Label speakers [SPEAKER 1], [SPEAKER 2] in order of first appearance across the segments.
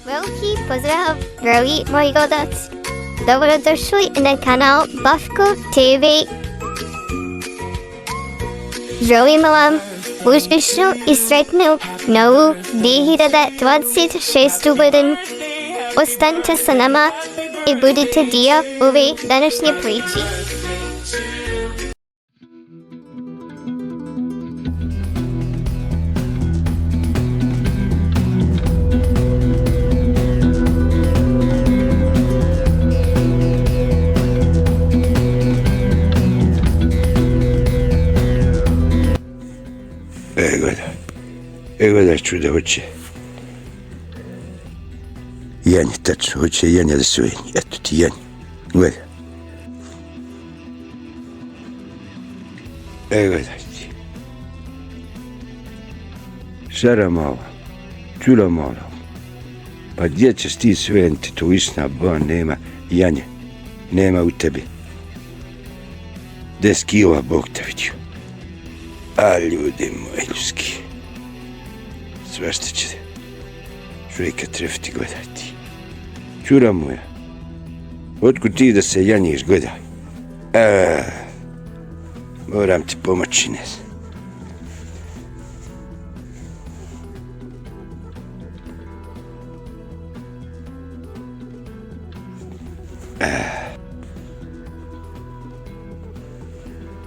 [SPEAKER 1] Veliki pozdrav, dragi moji gledaoci. Dobrodošli na kanal Bavko TV. Želim vam uspješnu i sretnu novu 2026. godinu. Ostanite sa nama i budite dio ove današnje priče.
[SPEAKER 2] Gledaj čuda, hoće Janje, tačno, hoće Janja da se ujeni, eto ti Janja, gledaj. Gledaj ti. Šara mala, čula mala, pa gdje ćeš ti se ujeniti, to isna ba nema Janje, nema u tebi. 10 kila Bog te vidio. A ljudi moji ljudski. Sve što će čovjeka trefiti, gledati. Čura moja, otkud ti da se janjiš, gledaj. Moram ti pomoći, ne znam.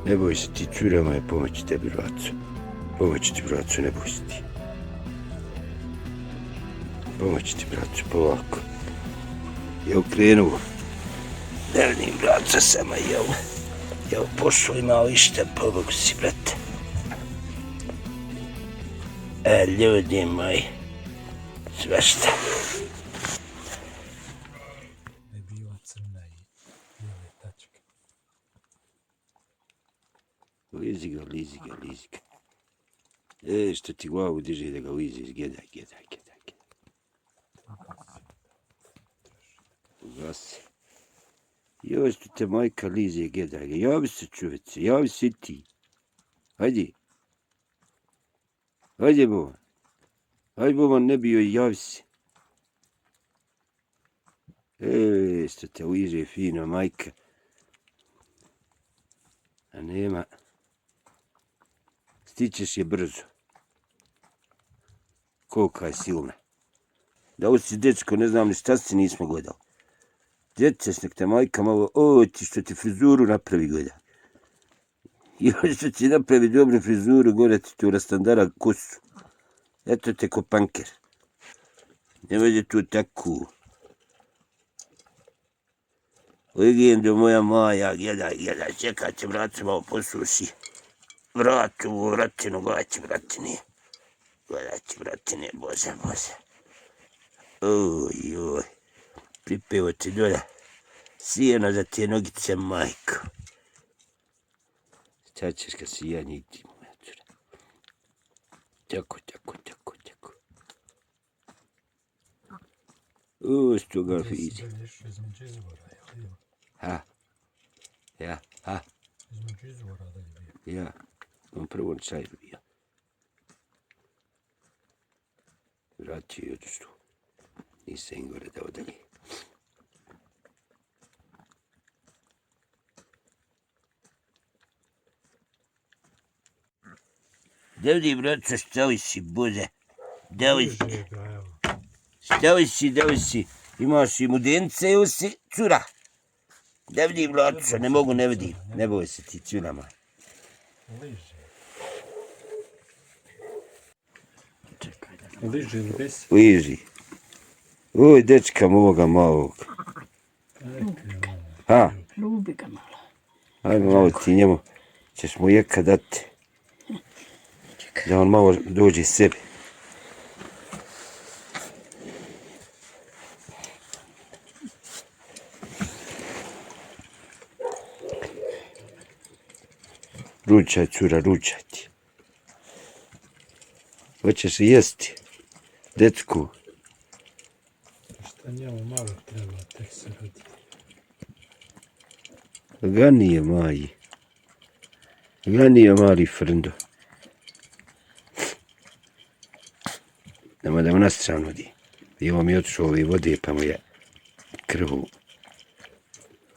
[SPEAKER 2] Ne boj se ti, čura moja, pomoći tebi, braco. Pomoći ti, braco, ne boj se ti. Pomoći ti, braću, polako. Ja ukrenuo. Ne vidim, braća, sama ja pošao i malo išta, pomogu si, brate. Ljudi moji, sve šta.
[SPEAKER 3] Ne biva crna i bijele tačke.
[SPEAKER 2] Lizi ga. Što ti glavu diže da ga liziš, gledaj. Ugasi. Joj, što te majka lize, gledaj ga. Javi se, čovječe, javi se i ti. Hajde, Boman. Hajde, Boman, ne bio i javi se. Što te liže fino, majka. A nema. Stičeš je brzo. Kolika je silna. Da ovo si dečko, ne znam ni šta si nismo gledali. Dječeš, nek te majka malo, ti što ti frizuru napravi, gledaj. Još što ti napravi dobru frizuru, gore ti tu rastandara kosu. Eto te ko panker. Ne vede tu tako. Legendo moja Maja, gledaj, čekaj će bracu malo posuši. Vratu, vratinu, gledaj će bratine, bože. Oj. Pripevo ti dole sijeno za te nogice, majko. Šta ćeš kad si ja niti, moja cura? Tako. Što ga vidi.
[SPEAKER 3] Između izvora, jel?
[SPEAKER 2] Ja.
[SPEAKER 3] Između izvora da je bio.
[SPEAKER 2] Ja, on prvo čaj bio. Vratio i odštu. Nisam im gore da odalje. Davdi, braco, stavi si, bože. Stavi si. Imaš i mudence ili si cura. Davdi, braco, ne mogu, ne vidim. Ne boj se ti, cura moja.
[SPEAKER 3] Liže ili besi?
[SPEAKER 2] Liži. Oj, dečka moga malog.
[SPEAKER 4] Ljubi ga malo.
[SPEAKER 2] Ajmo malo ti njemu. Ćeš mu jeka dati. Da on malo dođe sebi. Ručaj, cura, ručaj ti. Hoćeš li jesti? Dečku.
[SPEAKER 3] Šta njemu malo treba, tek se rodi.
[SPEAKER 2] Ganije mali frndo. Nema da mu na stranu odi. I ovo mi je otišao ove vode, pa mu je krvu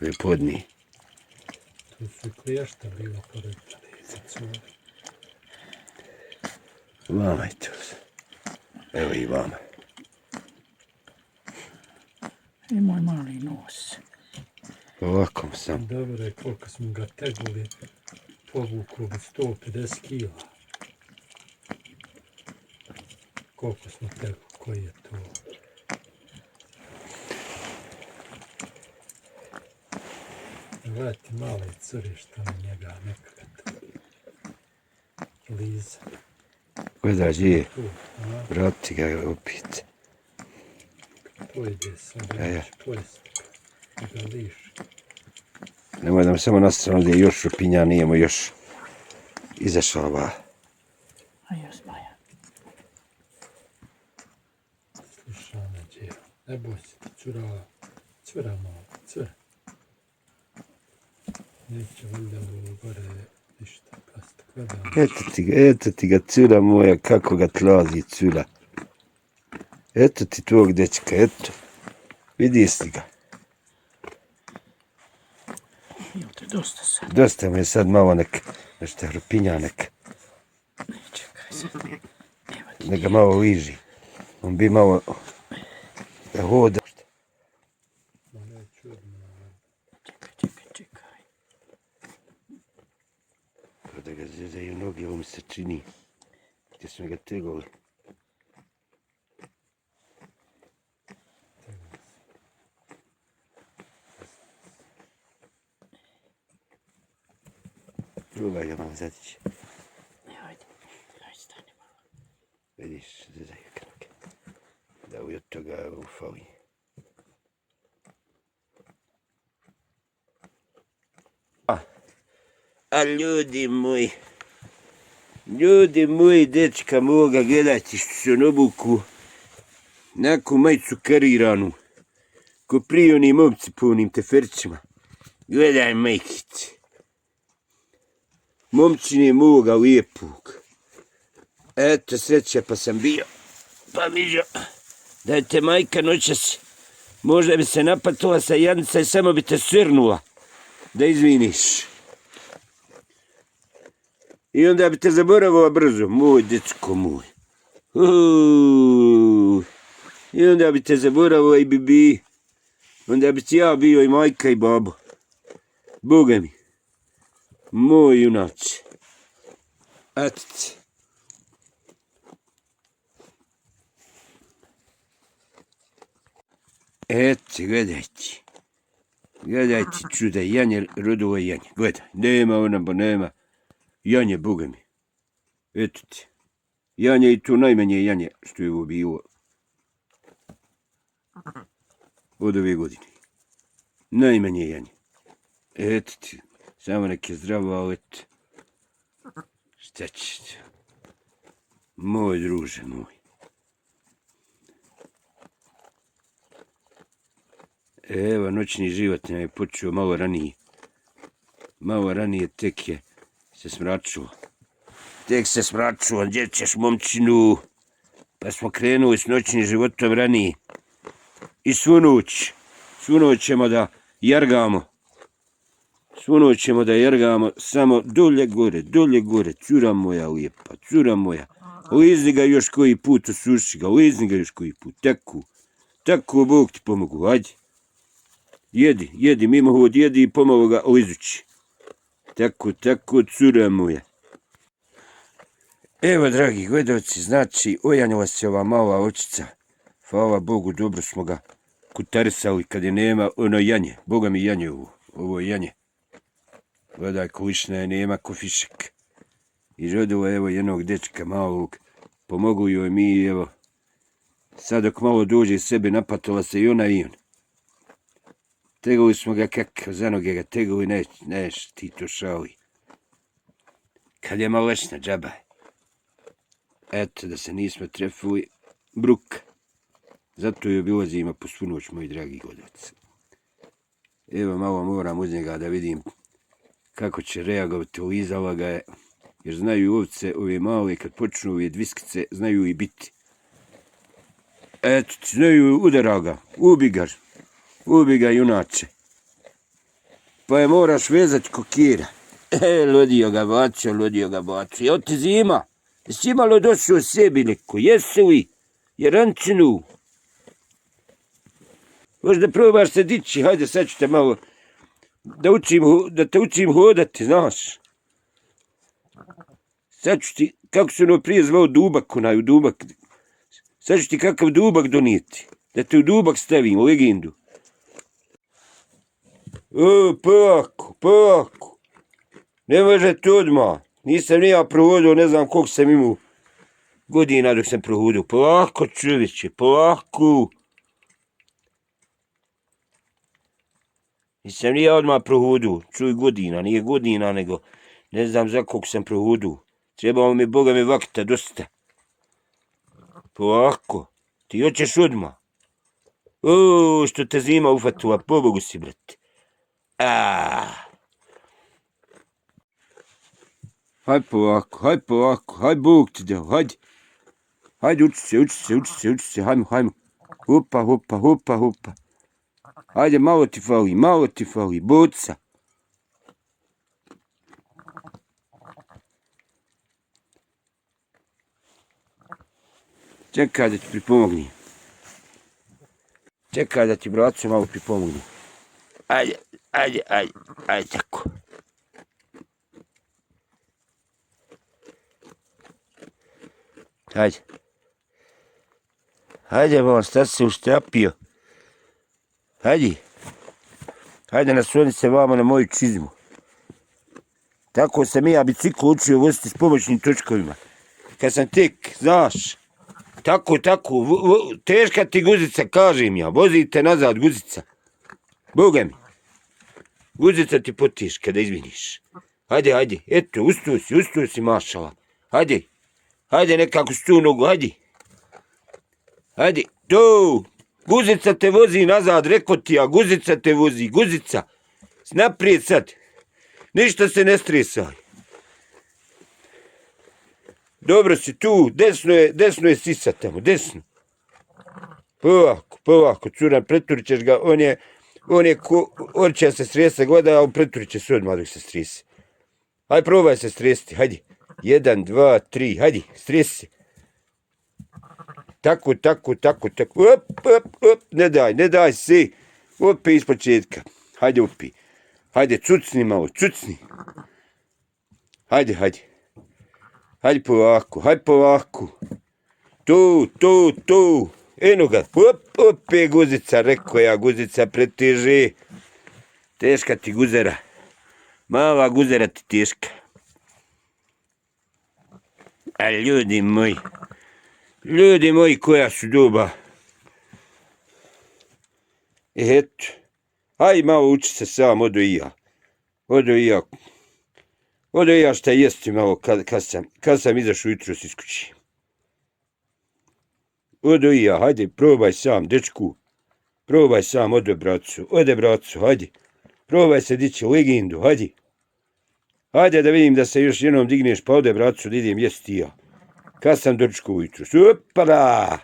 [SPEAKER 2] ove podni.
[SPEAKER 3] Tu su i kliješta bilo pored cure.
[SPEAKER 2] Vama je to. Evo i vama.
[SPEAKER 4] I moj mali nos.
[SPEAKER 2] Ovako sam.
[SPEAKER 3] Dobro je koliko smo ga teguli, povuklo bi 150 kila. Koliko smo teguli, koji je to? Gledajte male cure što na njega nekada liza.
[SPEAKER 2] Gledaj gdje je.
[SPEAKER 3] Tu, a?
[SPEAKER 2] Vrati ga opet.
[SPEAKER 3] To ide sad,
[SPEAKER 2] ja.
[SPEAKER 3] pojesti ga liši.
[SPEAKER 2] Nemoj da mu samo na stranu gdje je još šupinja, nijemo još izašava.
[SPEAKER 4] A još Maja.
[SPEAKER 3] Slušaj, Đero, ne boj se ti, cura malo, cura. Neće valjda ovo gore ništa pasti, gledam.
[SPEAKER 2] Eto ti ga, cura moja, kako ga tlazi, cura. Eto ti tvog dečka, eto. Vidiš li ga?
[SPEAKER 4] Bio te dosta sad.
[SPEAKER 2] Dosta mu je sad malo nešto hrupinja nek.
[SPEAKER 4] Ne, čekaj sad. Evo ti.
[SPEAKER 2] Nek ga malo liži. On bi malo da hoda.
[SPEAKER 3] Ma ne, čudno.
[SPEAKER 4] Čekaj.
[SPEAKER 2] Kao da ga zezaju noge, ovo mi se čini. Gdje smo ga tegali. Probaj ga malo zatići.
[SPEAKER 4] Ajde, stani malo.
[SPEAKER 2] Vidiš, zezaju ga noge. Da u od toga ufali. A ljudi moji, dečka moga, gledajte što se on obuku. Neku majicu kariranu. Ko prije oni momci po onim teferčima. Gledaj majkice. Momčine moga lijepog. Eto sreća pa sam bio. Pa vidio da je te majka noćas možda bi se napatila sa Janica i samo bi te srnula. Da izviniš. I onda bi te zaboravila brzo, moj dečko moj. I onda bi te zaboravila i bibi. Onda bi ti ja bio i majka i babo. Boga mi. Moj junače. Eto ti. Eto, gledajte. Gledajte čuda, Janje, rodovo Janje. Gledaj, nema ona, pa nema. Janje, Boga mi. Eto ti. Janje i to najmanje Janje što je ovo bilo. Od ove godine. Najmanje Janje. Eto ti. Samo nek je zdravo, ali eto. Šta ćete? Moj druže, moj. Evo, noćni život nam je počeo malo ranije. Malo ranije tek je se smračilo. Tek se smračilo, gdje ćeš momčinu? Pa smo krenuli s noćnim životom ranije. I svu noć ćemo da jargamo. Svu noć ćemo da jergamo, samo dolje gore, cura moja lijepa, cura moja. Lizni ga još koji put, osuši ga, lizni ga još koji put, tako Bog ti pomogu, ajde. Jedi, mimohod jedi i pomalo ga lizući. Tako, cura moja. Evo, dragi gledalci, znači, ojanjila se ova mala očica. Hvala Bogu, dobro smo ga kutarisali kad je nema ono Janje. Boga mi Janje ovo je Janje. Gledaj, kulišna je, nema kofišek. I rodila evo jednog dečka malog. Pomogu joj mi, evo. Sad dok malo dođe sebi, napatila se i ona i on. Teguli smo ga kako, za noge ga teguli, neš ti to šali. Kad je malešna džaba. Eto, da se nismo trefili, bruk. Zato joj obilazimo po svu noć, moji dragi gledalci. Evo, malo moram uz njega da vidim kako će reagovati, ulizala ga je, jer znaju ovce, ove male, kad počnu ove dviskice, znaju i biti. Eto, znaju, udara ga, ubi ga junače. Pa je moraš vezati kokira. Ludio ga bacio. Evo ti zima, jesi malo došao u sebi neko, jesi li? Jerancinu. Možda probaš se dići, hajde sad ću te malo, da te učim hodati, znaš. Sad ću ti, kako se ono prije zvao dubak, onaj dubak. Sad ću ti kakav dubak donijeti. Da te u dubak stavim, u legendu. Polako. Ne možete odmah. Nisam ni ja prohodio, ne znam koliko sam imao godina dok sam prohodio. Polako čovječe, polako. Nisam ni ja odmah prohodio. Čuj godina, nije godina, nego ne znam za koliko sam prohodio. Trebalo mi, Boga mi, vakta dosta. Polako, ti hoćeš odmah. Što te zima ufatila, pobogu si, brate. Haj polako, haj Bog ti dao, hajde. Hajde, uči se, hajmo. Hopa. Hajde, malo ti fali, boca. Čekaj da ti pripomogni. Čekaj da ti, braco, malo pripomogni. Ajde, tako. Hajde, malo, šta se uštrapio. Hajde, nasloni se vama na moju čizmu. Tako sam ja bicikl učio voziti s pomoćnim točkovima. Kad sam tek, znaš, tako, teška ti guzica, kažem ja, vozite nazad guzica. Boga mi, guzica ti poteška da izviniš. Hajde, eto, usto si mašala. Hajde, nekako s tu nogu, hajde, to, guzica te vozi nazad, reko ti ja, guzica te vozi, guzica, naprijed sad, ništa se ne stresaj. Dobro si tu, desno je sisa tamo, desno. Polako, cura, preturit ćeš ga, on će se stresa, gleda, a preturit će se odmah dok se stresi. Hajde, probaj se stresiti, hajde. 1, 2, 3, hajde, stresi se. Tako. Op, ne daj se. Opet iz početka. Hajde, opet. Hajde, cucni malo, cucni. Hajde. Hajde polako. Tu. Eno ga. Opet guzica, rekao ja, guzica preteže. Teška ti guzera. Mala guzera ti teška. A ljudi moji, koja su doba. Eto. Hajde malo uči se sam, odo i ja šta jesti malo kad sam izašao jutros iz kući. Odo i ja, hajde, probaj sam, dečku. Probaj sam, ode bracu, hajde. Probaj se dići legendu, hajde. Hajde da vidim da se još jednom digneš, pa ode bracu da idem jesti ja. Kad sam dočekao ujutro. Opala!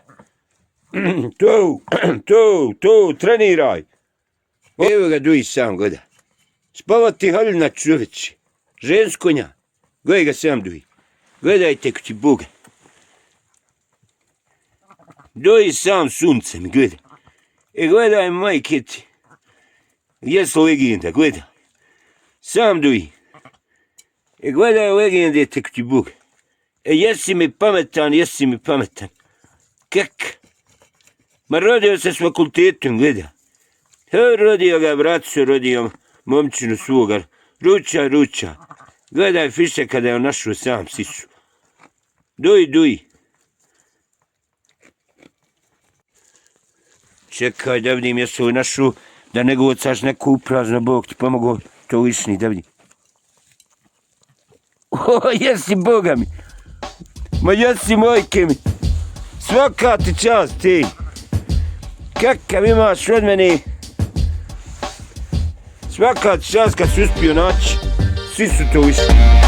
[SPEAKER 2] To, treniraj. Evo ga duj sam, gleda. Spava ti haljina čoveče. Ženskonja. Gledaj ga sam duj. Gledajte ko ti Boga. Doji sam suncem, gledaj. Gledaj majke ti. Gdje su legenda, gledaj. Sam duj. Gledaj legende te ko ti Boga. Jesi mi pametan. Kak? Ma rodio se s fakultetom, gleda. Rodio ga braco, rodio momčinu svoga. Ruča. Gledaj fiše kada je on našao sam sisu. Duj. Čekaj da vidim jesu li našao da ne gocaš neku uprazno, Bog ti pomogao to lišni, da vidim. Jesi, Boga mi. Ma jesi, mojke mi. Svaka ti čast, ti. Kakav imaš od mene. Svaka ti čast kad si uspio naći. Svi su to išli.